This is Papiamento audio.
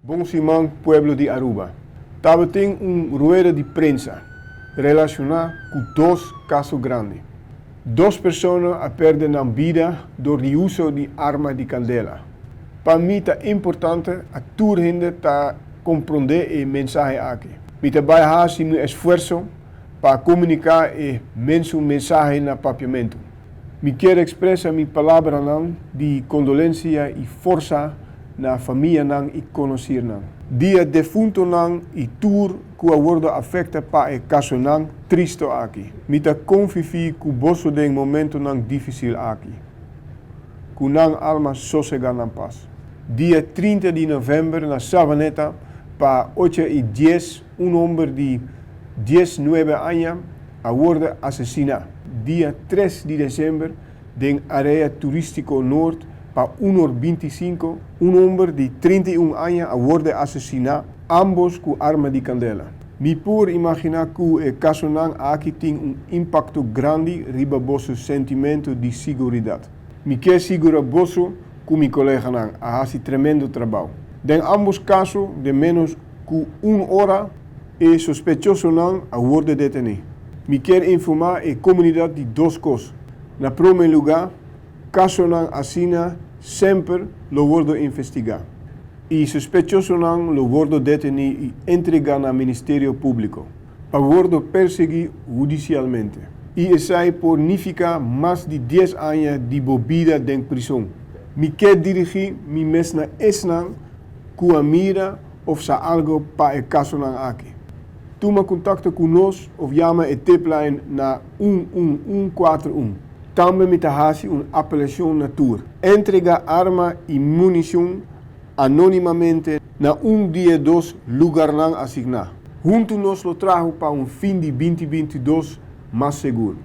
Bon siman pueblo di Aruba. Tabatin un rueda di prensa relaciona cu dos caso grandi. Dos persona a perde nan bida door di uso di arma di candela. Pa mi ta importante a tur hende ta compronde e mensahe aki. Mi ta bay haci mi esfuerso pa comunica e mesun mensahe na Papiamento. Mi kier expresa mi palabranan di condolencia y forsa na famianan y conocirnan. Di e defuntonan y tur cu a wordo afecta pa e casonan tristo aki. Mi ta convivi cu boso den momentonan dificil aki. Cu nan alma sosega na paz. Dia 30 di november na Savaneta pa 8:10 un homber di 19 aña a wordo asesina. Dia 3 di december den area turistico Noord pa 1:25 un homber di 31 aña a wordo asesina, ambos cu arma di candela. Mi por imagina cu e casonan aki tin un impacto grandi riba boso sentimento di siguridad. Mi kier sigura boso cu mi coleganan a haci tremendo trabou. Den ambos caso den menos cu un ora e sospechosonan a wordo deteni. Mi kier informa e comunidad di dos cos. Na prome lugar, casonan asina semper lo wordo investiga y sospechosonan lo wordo deteni y entrega na Ministerio Publico pa wordo persegui hudicialmente. Y esey por nifica mas di 10 aña di bo bida den prison. Mi kier dirigi mi mes na esnan cu a mira of sa algo pa e casonan aki. Tuma contacto cu nos of yama e tipline na 11141. Tambe mi ta haci un apelacion na tur. Entrega arma y municion anonimamente na un di e dos lugarnan asigna. Hunto nos lo traha pa un fin di 2022 mas sigur.